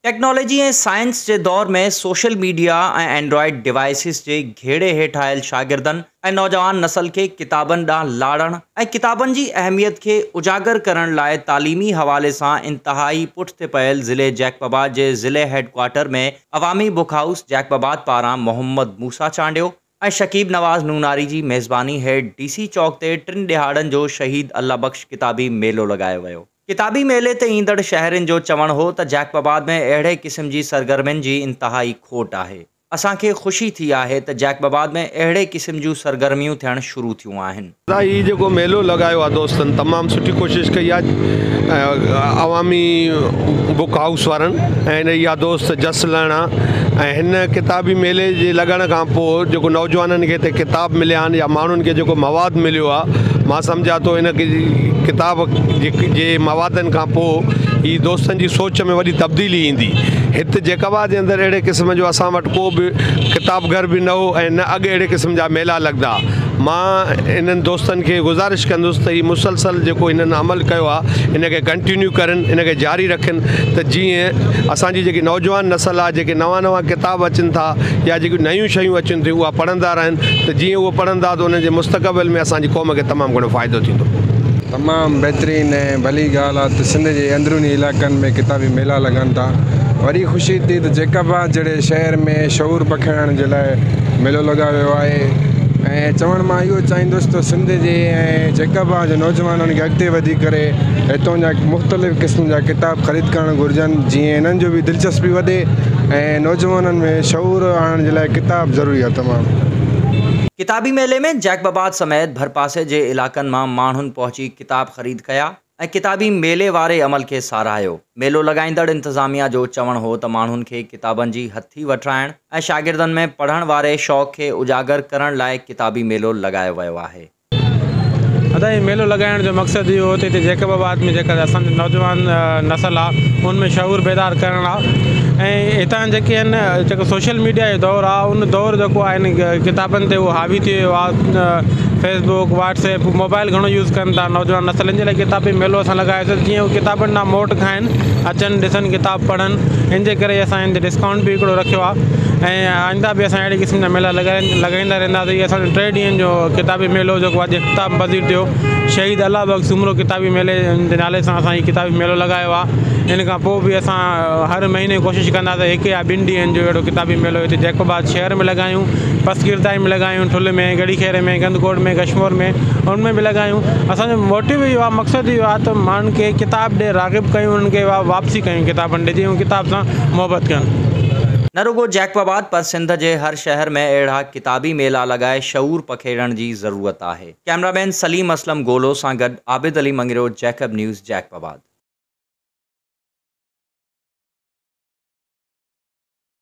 Technology ۽ science جي دور ۾ social media ۽ Android devices جي گهيڙي هيٺ آيل شاگردن ۽ نوجوان نسل کي ڪتابن ڏانهن لاڙڻ ۽ ڪتابن جي اهميت کي اجاگر ڪرڻ لاء تعليمي حوالي سان انتهائي پٺتي پيل ضلعي جيڪب آباد جي ضلعي هيڊ ڪوارٽر ۾ عوامي بڪ هائوس جيڪب آباد پاران محمد موسيٰ چانڊيو ۽ شڪيب نواز نوناري جي ميزباني هيٺ ڊي سي چوڪ تي ٽن ڏهاڙن جو شهيد الله بخش ڪتابي ميلو لڳايو ويو. ڪتابي ميلي تي ايندڙ شهرين جو چوڻ هو ته جيڪب آباد ۾ اهڙي قسم جي سرگرمين جي انتهائي کوٽ آهي، اسان کي خوشي ٿي آهي ته جيڪب آباد ۾ اهڙي قسم جون سرگرميون ٿيڻ شروع ٿيون آهن. ادا هي جيڪو ميلو لڳايو آ دوستن تمام سٺي ڪوشش ڪئي آ عوامي بڪ هائوس وارن ۽ هن اها دوست جس لهڻا ۽ هن ڪتابي ميلي جي لڳڻ کان پوء جيڪو نوجوانن کي هتي ڪتاب مليا آهن يا ماڻهن کي جيڪو مواد مليو آ مان سمجهان ٿو ان ڪتاب جي موادن کان پوء هي دوستن جي سوچ ۾ وڏي تبديلي ايندي. هت جيڪب آباد جي اندر اهڙي قسم جو اسان وٽ ڪو به ڪتاب گهر به نه هو ۽ نه اڳ اهڙي قسم جا ميلا لڳندا. مان انهن دوستن کي گذارش ڪندس ته هي مسلسل جيڪو هنن عمل ڪيو آهي ان کي ڪنٽينيو ڪرن ان کي جاري رکن ته جيئن اسان جي جيڪي نوجوان نسل آهي جيڪي نوان نوان ڪتاب اچن ٿا يا جيڪيون نيون شيون اچن ٿيون اها پڙهندا رهن ته جيئن اهو پڙهندا ته انهن جي مستقبل ۾ اسان جي قوم کي تمام گهڻو فائدو ٿيندو. تمام بهترين ۽ ڀلي ڳالهه آ ته سنڌ جي اندروني علائقن ۾ ڪتابي ميلا لڳن ٿا. وڏي خوشي ٿي ته جيڪب آباد جهڙي شهر ۾ شعور پکيڙڻ جي لاء ميلو لڳايو ويو آهي ۽ چوڻ مان اهو چاهيندس ته سنڌ جي ۽ جيڪب آباد جي نوجوانن کي اڳتي وڌي ڪري هتون جا مختلف قسم جا ڪتاب خريد ڪرڻ گهرجن جيئن انهن جو به دلچسپي وڌي ۽ نوجوانن ۾ شعور آڻڻ جي لاء ڪتاب ضروري آهي تمام. ڪتابي ميلي ۾ جيڪب آباد سميت ڀرپاسي جي علائقن مان ماڻهن پهچي ڪتاب خريد ڪيا ۽ ڪتابي ميلي واري عمل کي ساراهيو. ميلو لڳائيندڙ انتظاميا جو چوڻ هو ته ماڻهن کي ڪتابن جي هٿي وٺرائڻ ۽ شاگردن ۾ پڙهڻ واري شوق کي اجاگر ڪرڻ لاء ڪتابي ميلو لڳايو ويو آهي. ادا هي ميلو لڳائڻ جو مقصد اهو هو ته هتي جيڪب آباد ۾ جيڪا اسان جو نوجوان نسل آ ان ۾ شعور بيدار ڪرڻ آ ۽ هتان جيڪي آهن جيڪو سوشل ميڊيا جو دور آ ان دور جيڪو آ ان ڪتابن تي اهو حاوي ٿي ويو آ Facebook WhatsApp mobile گهڻو يوز ڪن ٿا نوجوان نسل ان جي لاء ڪتابي ميلو اسان لڳايوسي جيئن هو ڪتابن ڏانهن موٽ کائن اچن ڏسن ڪتاب پڙهن ان جي ڪري اسان هن تي ڊسڪائونٽ به هڪڙو رکيو آ ۽ آئنده به اسان اهڙي قسم جا ميلا لڳائيندا رهنداسين هي اسان جو ٽي ڏينهن جو ڪتابي ميلو جيڪو اڄ اختتام پذير ٿيو شهيد الله بخش سومرو ڪتابي ميلي جي نالي سان اسان هي ڪتابي ميلو لڳايو آهي ان کان پوء به اسان هر مهيني ڪوشش ڪنداسين هڪ يا ٻن ڏينهن جو اهڙو ڪتابي ميلو هتي جيڪب آباد شهر ۾ لڳايون پسگردائي ۾ لڳايون ٺل ۾ ڳڙهي خيري ۾ ڪنڌڪوٽ ۾ ڪشمور ۾ ان ۾ به لڳايون اسان جو موٽو اهو آهي مقصد اهو آهي ته ماڻهن کي ڪتاب ڏي راغب ڪيون انهن کي واپسي ڪيون ڪتابن ڏي جيئن هو ڪتاب سان محبت ڪن. نه رڳو جيڪب آباد پر سنڌ جي هر شهر ۾ اهڙا ڪتابي ميلا لڳائي شعور پکيڙڻ جي ضرورت آهي. ڪئميرا مين سليم اسلم گولو سان گڏ Abid Ali Mangrio, Jacob news, Jacob آباد.